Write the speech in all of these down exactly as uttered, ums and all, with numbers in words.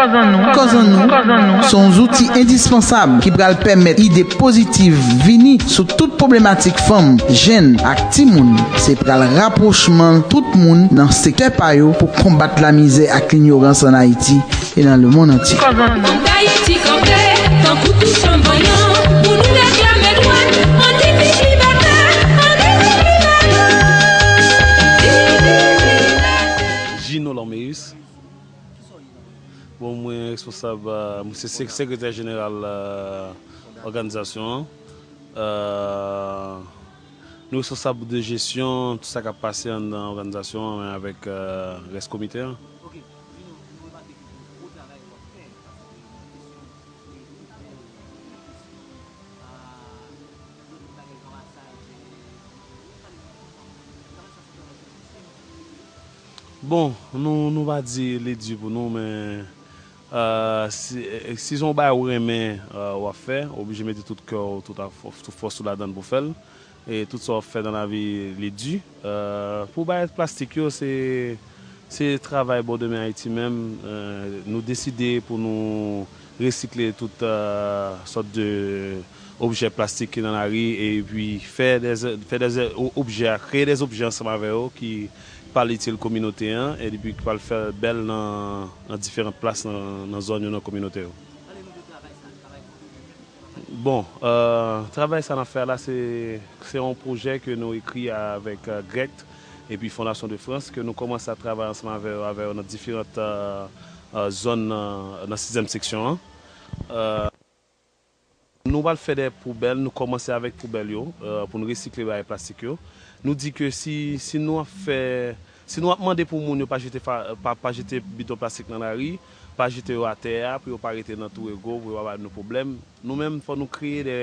Kòz an nou, kòz an nou, se yon zouti endispansab ki pral pèmèt ide pozitiv vini sou tout pwoblematik fanm, jenn ak timoun. Se pral rapwochman tout moun nan sektè pa yo pou konbat lamizè ak linyorans ann Ayiti e nan lemonn antye. Fòk Ayiti kanpe, tankou tou chanm vanyan, pou nou reklame dwa n. Ann divij libète, ann divij libète. Divij libète. Gino Lormeus. Bon, mwen responsab, euh, mwen se sek-, sekretè jeneral, euh, òganizasyon an. Euh, nou responsab de jesyon, tout sa k ap pase anndan òganizasyon an, men avèk, euh, rès komite an. Bon, nou, nou pa di li di pou nou, men, euh, si, si se yon bagay ou renmen, euh, w ap fè, ou oblije mete tout kè w, tout, tout fòs ou ladan l pou fè l. E tout sa w ap fè nan lavi, li di. Euh, pou bagay plastik yo, se, se travay Bon Demen Ayiti menm. Euh, nou deside pou nou resikle tout, euh, sòt de objè plastik ki nan lari, epi fè de, fè de o-, objè, kreye de objè ansanm avè yo ki pral itil kominote an, epi ki pral fè bèl nan, nan diferan plas nan, nan zòn yo, nan kominote yo. Bon, euh, travay sa n ap fè a la, se, se yon pwojè ke nou ekri avèk, euh, Grect epi Fondasyon de Frans, ke nou kòmanse ap travay ansanm avè yo, avè yo nan diferan, euh, euh, zòn nan, nan sizyèm seksyon an. Euh, nou pral fè de poubèl, nou kòmanse avèk poubèl yo, euh, pou nou resikle bagay plastik yo. Nou di ke si, si nou ap fè, si nou ap mande pou moun yo pa jete fa-, pa, pa jete bidon plastik nan lari, pa jete yo atè a, pou yo pa rete nan tou rego, pou yo pa ba nou pwoblèm. Nou menm, fò nou kreye de,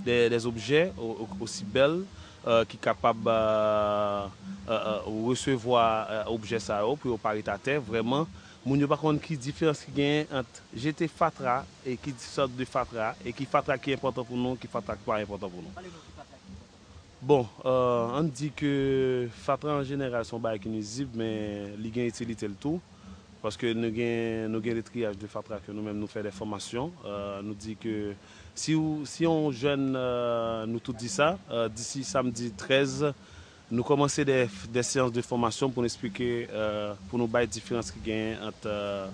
de, de objè o-, o-, osi bèl, euh, ki kapab, euh, euh, euh, resevwa, euh, objè sa yo, pou yo pa ret atè. Vrèman, moun yo pa konn ki diferans ki genyen ant jete fatra e ki sòt de fatra, e ki fatra ki enpòtan pou nou, ki fatra ki pa enpòtan pou nou. Bon, euh, ann di ke fatra an jeneral se yon bagay ki nwizib, men li gen itilite l tou. Paske nou gen, nou gen de triyaj de fatra ke nou menm nou fè de fòmasyon. Euh, nou di ke si w, si yon jèn, euh, nou tout di sa, euh, disi samdi trèz, nou kòmanse de, de seyans de fòmasyon pou nou eksplike, euh, pou nou bay diferans ki genyen ant, euh,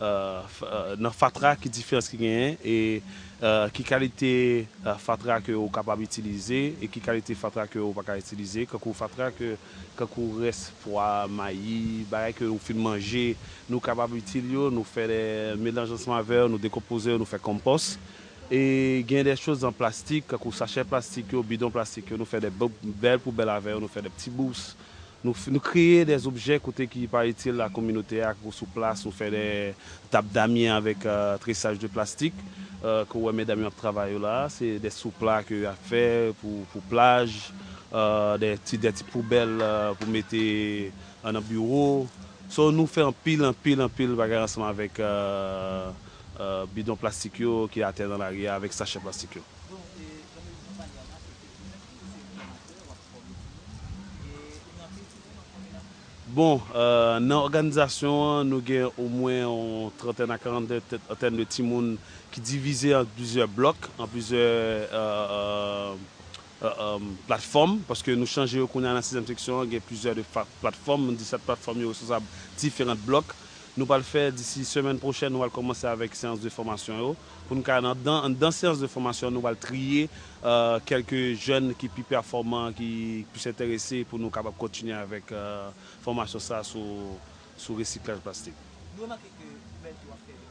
euh, f-, euh, nan fatra, ki diferans ki genyen, e, euh, ki kalite, euh, fatra ke ou kapab itilize e ki kalite fatra ke ou pa ka itilize, kankou fatra ke, kankou rès pwa, mayi, bagay ke ou fin manje, nou kapab itil yo, nou fè de melanj ansanm avè yo, nou dekonpoze yo, nou fè konpòs. E gen de choz an plastik, kankou sachè plastik yo, bidon plastik yo, nou fè de bè-, bèl poubèl avè yo, nou fè de ti bous. Nou f-, nou kreye de objè kote ki pa itil la kominote a, kankou sou plas, nou fè de tab damye avèk, euh, tresaj de plastik, euh, ke w wè medam yo ap travay yo la, se de soupla ke y ap fè pou, pou plaj, euh, de ti, de ti poubèl, euh, pou mete, euh, nan biwo. So, nou fè anpil, anpil, anpil bagay ansanm avèk, euh, euh, bidon plastik yo ki atè nan lari a avèk sachè plastik yo. Bon, euh, nan òganizasyon an, nou gen omwen yon trantèn a karantèn de timoun ki divize an plizyè blòk, an plizyè, euh, euh, euh, euh, platfòm, paske nou chanje yo kounye a nan sizyèm seksyon an, gen plizyè de fa-, platfòm, disèt platfòm yo responsab diferan blòk. Nou pral fè, disi semèn pwochèn, nou pral kòmanse avèk seyans de fòmasyon yo. Pou nou ka, anndan, anndan seyans de fòmasyon, nou pral triye, euh, kèlke jèn ki pi pèfòman, ki plis enterese pou nou kapab kontinye avèk, euh, fòmasyon sa sou, sou resiklaj plastik. Nou remake ke poubèl ke w ap fè yo,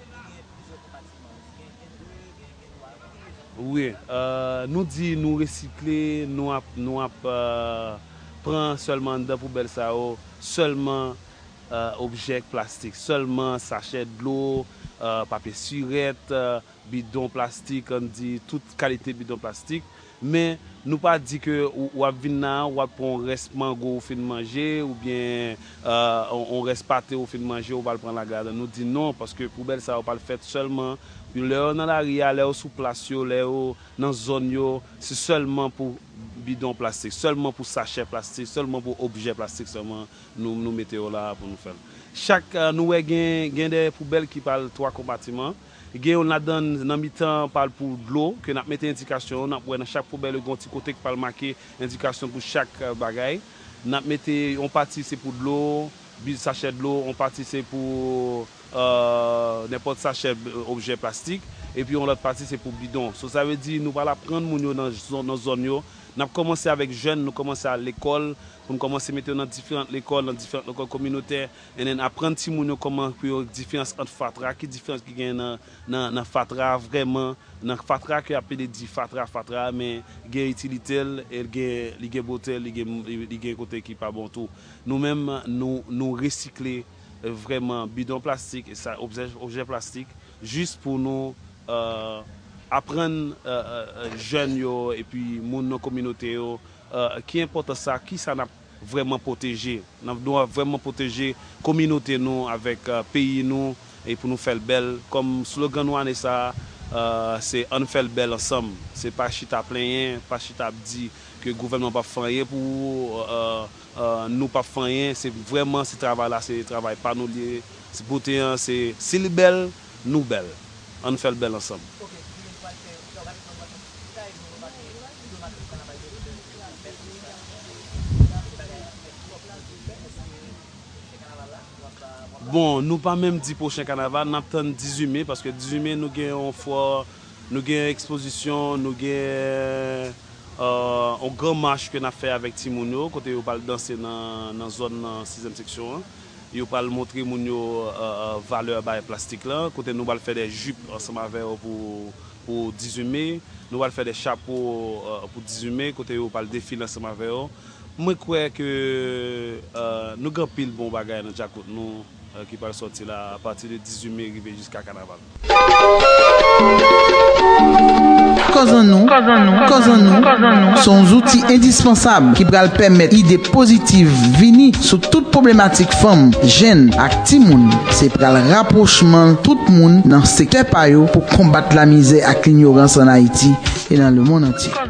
li gen plizyè konpatiman. Gen, gen ble, gen, gen nwa. Ki rezon? Wi, euh, nou di nou resikle, nou ap, nou ap, euh, pran sèlman anndan poubèl sa yo, sèlman, euh, objè plastik, sèlman sachè dlo, euh, papye sirèt, euh, bidon plastik, ann di tout kalite bidon plastik. Men nou pa di ke ou, w ap vin la, w ap pran yon rès mango ou fin manje, oubyen, euh, yon, yon rès pate ou fin manje, ou pral pran lage ladan. Nou di non, paske poubèl sa yo pral fèt sèlman lè yo nan lari a, lè yo sou plas yo, lè yo nan zòn yo, se sèlman pou bidon plastik, sèlman pou sachè plastik, sèlman pou objè plastik sèlman nou, nou mete yo la pou nou fè l. Chak, euh, nou wè gen, gen de poubèl ki pral twa konpatiman. Gen yon ladan nan mitan pral pou dlo, ke n ap mete endikasyon, n ap wè nan chak poubèl yo gen yon ti kote ki pral make endikasyon pou chak, euh, bagay. N ap mete yon pati se pou dlo, bi-, sachè dlo, yon pati se pou, euh, nenpòt sachè, euh, objè plastik, epi yon lòt pati se pou bidon. So, sa vle di nou pral aprann moun yo nan zòn, nan zòn yo. N ap kòmanse avèk jèn, nou kòmanse a lekòl, pou n kòmanse mete yo nan diferan lekòl, nan diferan lekòl kominotè, and then aprann timoun yo kòman pou yo diferans ant fatra, ki diferans ki gen nan, nan, nan fatra vrèman, nan fatra ke y ap pede di fatra, fatra, men gen itilite l, e l gen, li gen bote l, li gen, li gen kote ki pa bon tou. Nou menm, nou, nou resikle, eh, vrèman bidon plastik, e sa, objè, objè plastik, jis pou nou, eh, aprann, eh, eh, eh, jèn yo, epi moun nan kominote yo, eh, ki enpòtans sa, ki sa n ap vrèman pwoteje. N ap, nou ap vrèman pwoteje kominote nou avèk, eh, peyi nou, e pou nou fè l bèl. Kòm slogan nou ane sa a, eh, se ann fè l bèl ansanm. Se pa chita plenyen, pa chita ap di ke gouvènman p ap fè anyen pou ou, eh, eh, nou p ap fè anyen. Se vrèman, se travay la, se travay pa nou l ye. Se bote an, se, si li bèl, nou bèl. Ann fè l bèl ansanm. Bon, nou pa menm di pwochen kanaval, n ap tann dizuit me, paske dizuit me nou gen yon fò, nou gen ekspozisyon, nou gen, euh, yon gran mach ke n ap fè avèk timoun yo, kote yo pral danse nan, nan zòn nan sizyèm seksyon an. Yo pral montre moun yo, euh, euh, valè bay plastik lan, kote nou pral fè de jip ansanm avè yo pou, pou dizuit me. Nou pral fè de chapo, euh, pou dizuit me, kote yo pral defile ansanm avè yo. Mwen kwè ke, euh, nou gen anpil bon bagay nan djakout nou, euh, ki pral sòti la apati de dizuit me rive jiska kanaval. Kòz an nou, kòz an nou, kòz an nou, se yon zouti endispansab ki pral pèmèt ide pozitif vini sou tout pwoblematèk fanm, jèn ak timoun. Se pral rapwochman tout moun nan sektè pa yo pou konbat lamizè ak linyorans ann Ayiti e nan lemonn antye.